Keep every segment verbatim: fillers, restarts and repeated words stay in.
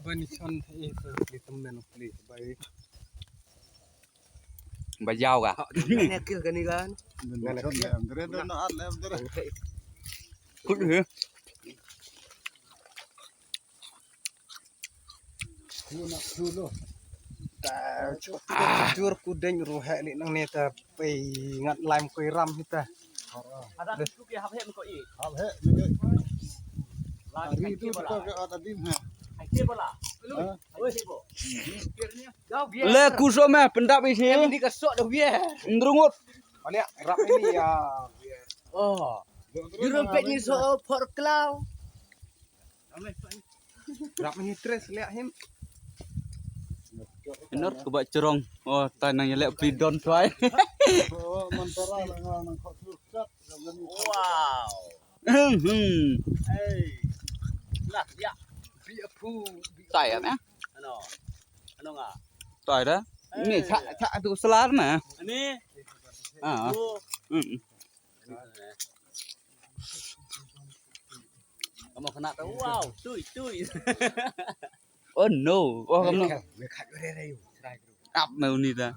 Ba ni chon the, eh, so, ni temen, ni, bai. Ba jaw ka. Ha, ni kil ka ni kan. Ni chon the, em, dre, dre, no, at, em, dre. Kut, eh. Ku na ku lo. Ta, jur ku deng ruh heh li nang ne ta pei ngat laim koi ram hi ta. Ada tu ke hap heh ko i. Hap heh ni ke. Lagi tu ke bala. Ke ada dim ha. Ai ke bala. Oi, ke bo. Le ku so me pyndap i si. Ni ka sok dah wia. Ndrungut. Balik rap ini ya. Oh. Jurong pet ni so por klau. Rap ini tres liat him. Enor ku ba cerong. Oh, tai nang yalek pli don tuai. Oh, mantara nang nang kok tu kat. Wow. Hmm, hmm. Hey. Lah, ya. Bi apu. Tai ya, eh? Ano? Ano nga? Tai dah. Ini cak cak tu selar na. Ini. Ah. Tu. Hmm. Kamu kena tu, wow, tui, tui. Oh no. Oh, kamu. Ap me uni ta.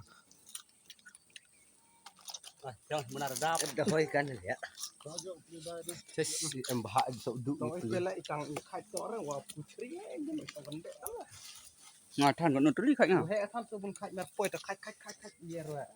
Ah, jangan benar dap. Dah hoi kan ya. Ses em bah sok du. Tong pela itang ikhai to re wa putri em tong kende. Nga than ko no tuli khai nga. He than so bun khai mer poi ta khai khai khai khai ye re.